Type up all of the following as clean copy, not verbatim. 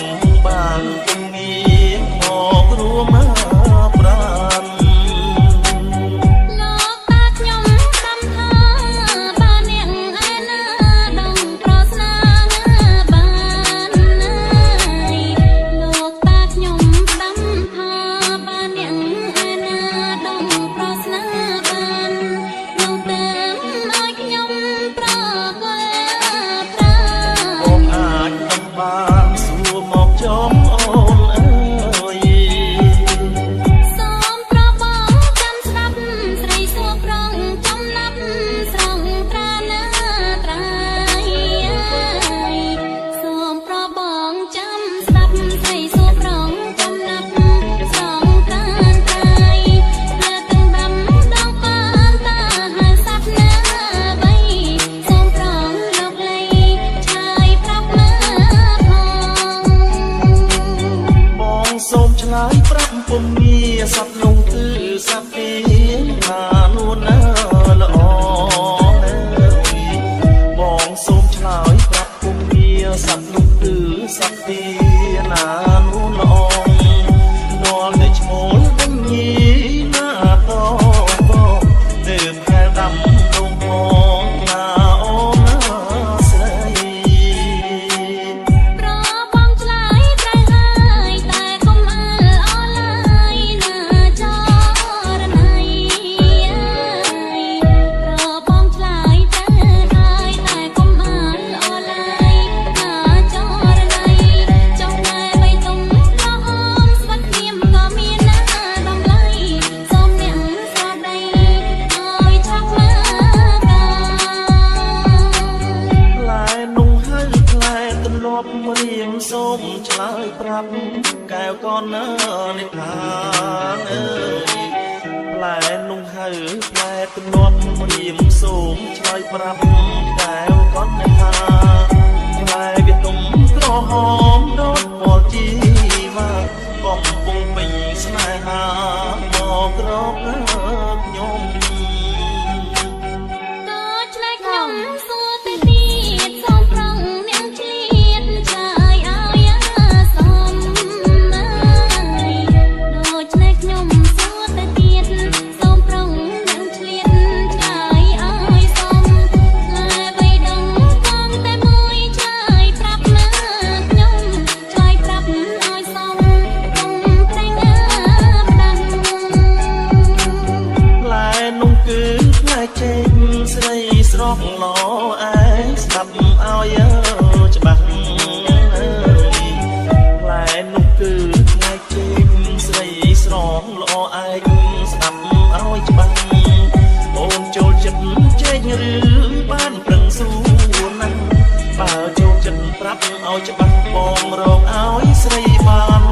ងបានពុំងារមករួមប្រាន លោកតាខ្ញុំស្ដាំថាបានអ្នកឯណាដងប្រស្នាបានណាយលោកតាខ្ញុំស្ដាំថាបានអ្នកឯណាដងប្រស្នាបាននោះតាមឲ្យខ្ញុំប្រកល់ប្រា បងអាចដំបានសួរមកចំអូនអើយ សូមប្របងចាំស្ដាប់ស្រីសួរប្រងចំណាប់ស្រង់ត្រាណាត្រៃសូមប្របងចាំស្ដាប់ស្រីសួរប្រងចំណាប់ស្រង់ត្រានត្រៃលើទាំងដាំដងបានតាហៅសត្វណាបីសូមប្រងលោកលៃឆាយប្រាប់មកផង បងសូមឆ្លើយប្រាប់ពុំងារសត្វនោះគឺសត្វទាណានួនណាល្អអើយបងសូមឆ្លើយប្រាប់ពុំងារសត្វនោះគឺសត្វទាណានួនល្អរាល់តែឈ្មោលវិញញីណាតបងទើបខែដាំដងផងណាអូនណាស្រី ប្របងឆ្លើយត្រូវហើយតែកុំអើអឡាយណាចរណៃប្របងឆ្លើយត្រូវហើយតែកុំអើអឡាយណាចរណៃចង់តែបីទុំក្រហមស្វិតធៀមក៏មានណាតម្លៃសូមអ្នកស្ដីឲ្យឆាប់មកកា ផ្លែនោះហើយផ្លែទន្លាប់រៀងសូមឆ្លើយប្រាប់កែវកននិថាអើយផ្លែនោះហើយផ្លែទន្លាប់រៀងសូមឆ្លើយប្រាប់កែវកននិថាផ្លែវាទុំក្រហមដុតពលជីវ៉ាកំពុងពេញស្នេហាមកក្រកខ្ញុំ ដូច្នេះខ្ញុំសួរទៅទៀតសូមប្រងអ្នកឆ្លៀតឆ្លើយឲ្យសមណាយដូច្នេះខ្ញុំសួរទៅទៀតសូមប្រងអ្នកឆ្លៀតឆ្លើយឲ្យសមផ្លែបីដងកងតែមួយឆ្លើយប្រាប់មកខ្ញុំឆ្លើយប្រាប់ឲ្យសមកុំប្រេងផ្ដាំ ផ្លែនោះគឺផ្លែចេកស្រីស្រស់ល្អឯងស្ដាប់ឲ្យច្បាស់អើយផ្លែនោះគឺផ្លែចេកស្រីស្រស់ល្អឯងស្ដាប់ឲ្យច្បាស់អូនចូលចិត្តចេកឬបានប្រឹងសួរណាស់បើចូលចិត្តប្រាប់ឲ្យច្បាស់បងរកឲ្យស្រីបាន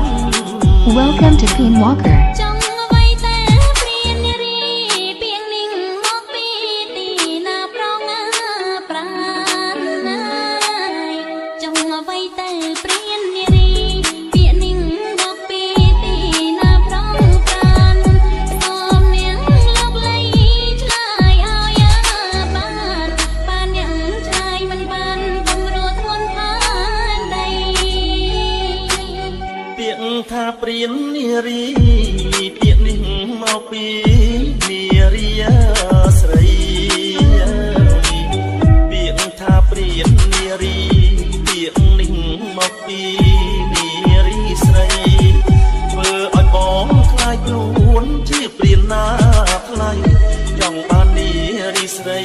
Welcome to Peen Walker. ចង់អ្វីតែព្រាននារីពីងនាងមកពីទីណាប្រងប្រានណាយចង់អ្វីតែព្រាននារីពាក្យនាងមកពីទីណាប្រងប្រានសូមនាងលោកលៃឆ្លើយឲ្យបានបាននាងឆ្លើយមិនបានគំរួធ្ងន់ផានដី ពាក្យថាព្រាននារីពាក្យនេះមកពីនារីស្រីពាក្យថាព្រាននារីពាក្យនេះមកពីនារីស្រីធ្វើឲ្យបងខ្លាចខ្លួនជាព្រានណាថ្លៃចង់បាននារីស្រី